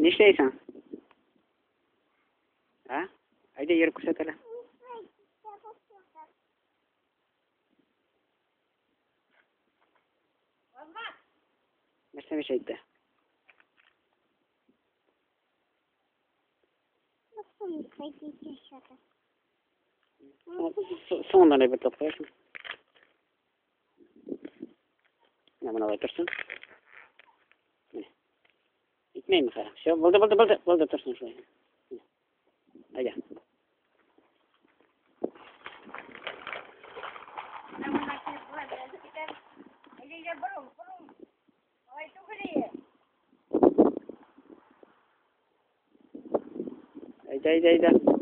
Нишләйсең? А? Әйдә йөреп күрсәт әле. Нәрсә мешает? Соңыннан әйбәтләп куярсың. Менә моны алай торсын. Менә. Итмәйме хәзер? Все, булды, булды, булды, булды, торсын шулай. Әйдә. Әйдә, әйдә, әйдә.